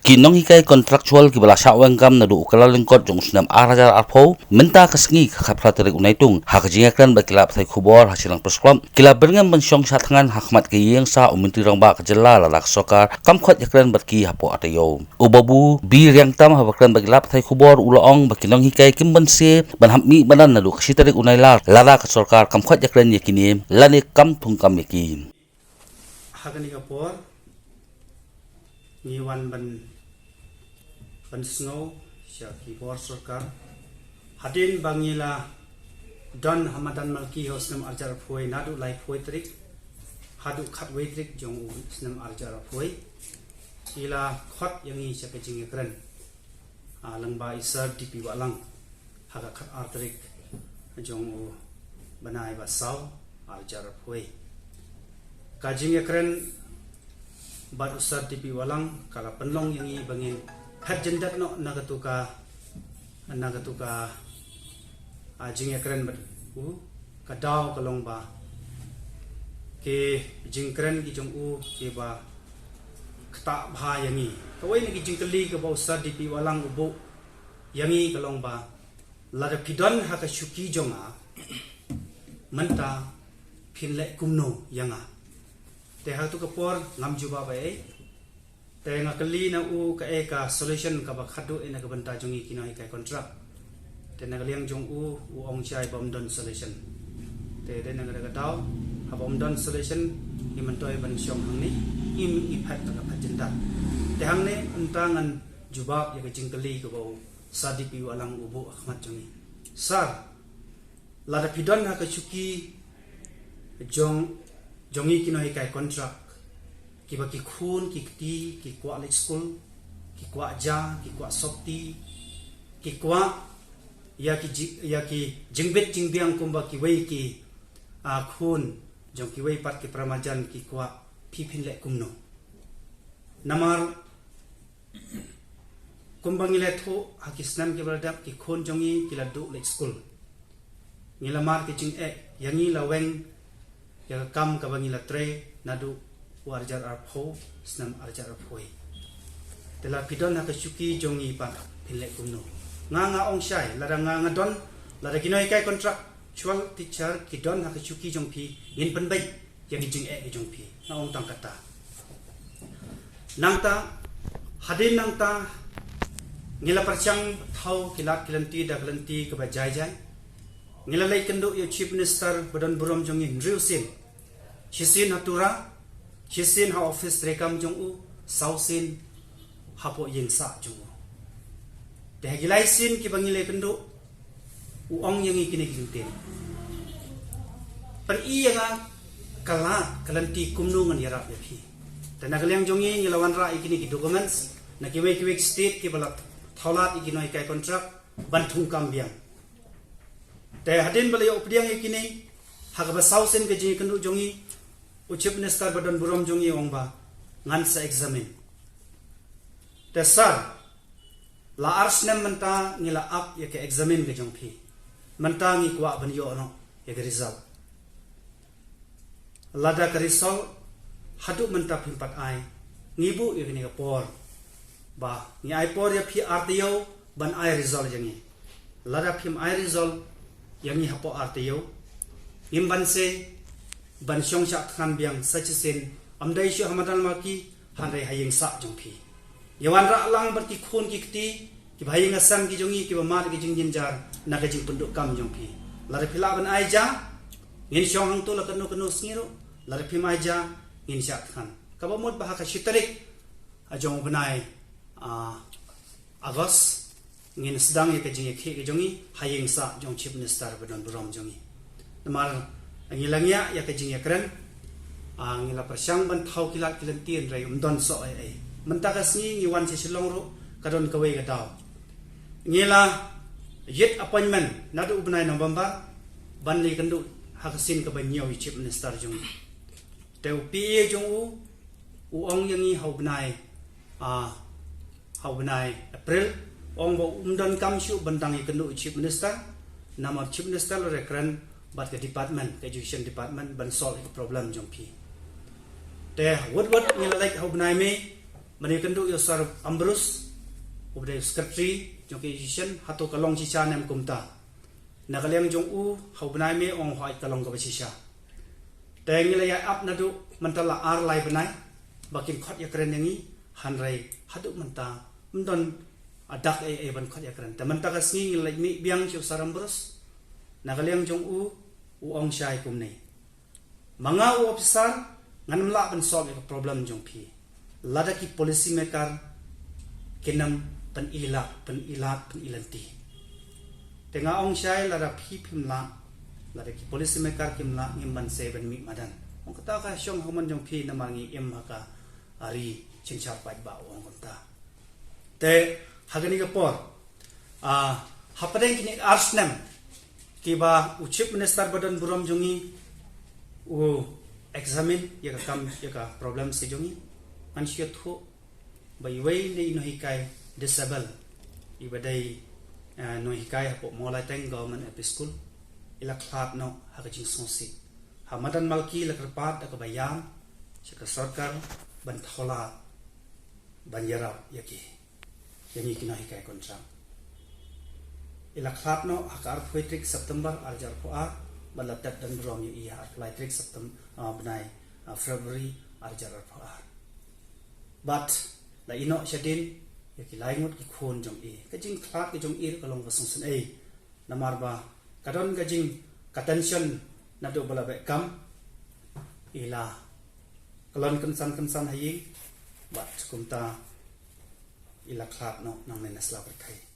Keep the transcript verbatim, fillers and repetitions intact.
Ki nonghikai contractual kiba la shah weng kam naduh u Kyllalyngkot jong u snem ar hajar arphew, mynta ka sngi ka khatphra tarik u Naitung, ha ka jingïakren bad ki lad pathai khubor ha Shillong Press Club, ki la byrngem ban shong shad thngan ha khmat ka ïing sah u Myntri Rangbah ka jylla lada ka sorkar kam khot ïakren bad ki hapoh ar taïew. U Babu B Riangtam haba kren bad ki lad pathai khubor u la ong ba ki nonghikai kim banse ban hap mih madan naduh ka shi tarik u Nailar lada ka sorkar kam khot ïakren ïa kine lane kam thung kam ïa ki. Ha kane ka por ngi wan ban, ban sngew sha ki bor sorkar. Hadien ba ngi la don ha madan Malki ha u snem ar hajar arphew, naduh laiphew tarik haduh khatwei tarik jong u snem ar hajar arphew, ki la khot ïa ngi sha ka jingïakren, ah, lyngba i Sir D P Wahlang ha ka khatar tarik jong u bnai ba saw ar hajar arphew. Ka jingïakren bad u Sir D P Wahlang ka la pynlong ïa ngi ba ngin phet jyndat noh na katu ka, na katu ka, ah, jingïakren bad u. Ka daw ka long ba ki jingkren ki jong u kiba ktah bha ïa ngi. Kawei na ki jingkylli kaba u Sir D P Wahlang u buh ïa ngi ka long ba, lada phi don ha ka shuki jong nga mynta, phin leh kumno ïa nga? Te ha katu ka por ngam jubab ei. Te nga kylli na u kaei ka solution kaba khadduh ïa na ka bynta jong ngi ki nonghikai contract. Te na ka liang jong u, u ong shai ba ym don solution. Te dei na ka daw, haba ym don solution, ngi myntoi ban shong hangne, ngim i phet ka phet jyndat. Te hangne mynta ngan jubab ïa ka jingkylli kaba u Sir D P Wahlang u buh ha khmat jong ngi. Sir, lada phi don ha ka shuki jong, jong ngi ki nonghikai contract, kiba ki khun ki kti ki kwah leit skul, ki kwah ja, ki kwah sopti, ki kwah ïa ki ji-, ïa ki jingbit jingbiang kumba kiwei ki, ah, khun jong kiwei pat ki para marjan ki kwah, phi phin leh kumno? Namar kumba ngi la ïathuh ha ki snem kiba la dep, ki khun jong ngi ki la duh leit skul. Ngi la mar ki jingeh, ïa ngi la weng ïa ka kam kaba ngi la trei naduh u ar hajar arphew, snem ar hajar arphew. Te lada phi don ha ka shuki jong ngi pat, phin leh kumno? Nga, nga ong shai, lada nga, nga don, lada ki nonghikai contractual teacher ki don ha ka shuki jong phi, ngin pynbeit ïa ki jingeh ki jong phi. Nga ong tang kata. Nangta, hadien nangta, ngi la pyrshang thaw ki lad ki lynti da ka lynti kaba jai jai. Ngi la leit kynduh ïa u Chief Minister ba don burom jong ngi hynriew sien. Shisien ha Tura, shisien ha office treikam jong u, saw sien hapoh ïing sah jong u. Te ha ki lai sien kiba ngi leit kynduh, u ong ïa ngi kine ki jingtip. Pyni ïa nga ka lad ka lynti kumno ngan ïarap ïa phi. Te na ka liang jong ngi, ngi la wanrah ïa kine ki documents na kiwei kiwei ki state kiba la thaw lad ïa ki nonghikai contract ban thung kam biang. Te hadien ba la ïoh pdiang ïa kine, ha kaba saw sien ka jingïakynduh jong ngi, u Chief Minister ba don burom jong ngi u ong ba ngan sa examine. Te sir, la ar snem mynta ngi la ap ïa ka examine ka jong phi. Mynta ngi kwah ban ïoh noh ïa ka result. Lada ka result haduh mynta phim pat ai, ngi buh ïa kane ka por ba ngi ai por ïa phi ar taïew ban ai result ïa ngi. Lada phim ai result ïa ngi hapoh ar taïew, ngim banse ban shong shah thngan biang sa shisien, ym dei shuh ha madan Malki, hynrei ha ïing sah jong phi. Ïa wanrah lang bad ki khun ki kti kiba ha ïing ha sem ki jong ngi kiba mad ki jingjynjar na ka jingpynduh kam jong phi. Lada phi lah ban ai ja, ngin shong hangto la kano kano sngi ruh. Lada phim ai ja, ngin shah thngan. Kaba mut ba ha ka shi tarik, ah, jong u bnai, ah, August, ngin sdang ïa ka jingïakhih ka jong ngi ha ïing sah jong Chief Minister ba don burom jong ngi. Namar ngi la ngiah ïa ka jingïakren, ah, ngi la pyrshang ban thaw ki lad ki lynti hynrei ym don soh ei ei. Mynta ka sngi ngi wan sha Shillong ruh ka don kawei ka daw. Ngi la ïit appointment naduh u bnai November ban leit kynduh ha ka sien kaba hynñiew ïa u Chief Minister jong ngi. Te u P A jong u, u ong ïa ngi ha u bnai, ah, ha u bnai April, u ong ba um donkam shuh ban dang ïakynduh u Chief Minister, namar Chief Minister u la kren bad ka department, ka education department, ban solve ïa ka problem jong phi. Te wut wut ngi la leit ha u bnai May, Ban ïakynduh ïa u Sir Ambrose, u ba dei u secretary jong ka association, hato ka long shisha ne em kumta. Na ka liang jong u, ha u bnai May ong hooid ka long kaba shisha. Te ngi la ïa ap naduh mynta la ar lai bnai ba kin khot ïakren ïa ngi, hynrei haduh mynta ym don a dak ei ei ban khot ïakren. Te mynta ka sngi ngi la mih biang sha u Sir Ambrose. Na ka liang jong u, u ong shai kumne: Ma nga u officer, ngan ym lah ban solve ïa ka problem jong phi lada ki policy maker kin ym pynilad, pynilad, pynilynti. Te nga ong shai, lada phi phim lah, lada ki policy maker kim lah, ngim banse ban mih madan. Ong kata ka shong ha ka mon jong phi, namar ngi im ha ka ri synshar paidbah, u ong kumta. Te ha kane ka por, ah, hapdeng kine ar snem kiba u Chief Minister ba don burom jong ngi u examine ïa ka kam, ïa ka problem se jong ngi, ngan shu ïathuh ba iwei na i nonghikai disable, iba dei, ah, nonghikai hapoh Mawlaiteng Government L P School, i la khlad noh ha ka jingsngewsih ha madan Malki. La kyrpad da kaba ïam sha ka sorkar ban thola ban ïarap ïa ki, ïa ngi ki nonghikai contract. I la khlad noh ha ka arphew tarik September arhajar arphew ar, bad la tep don burom ïa i ha arphew lai tarik September, ah, bnai, ah, February arhajar arphew ar. Bad la ïeh noh shadien ïa ki lai ngut ki khun jong i. Ka jingkhlad ka jong i ruh ka long ba sngewsynei. Namar ba ka don ka jing, ka tension naduh ba la beh kam, i la kyllon kynsan kynsan ha ïing, bad kumta i la khlad noh nangne na sla pyrthei.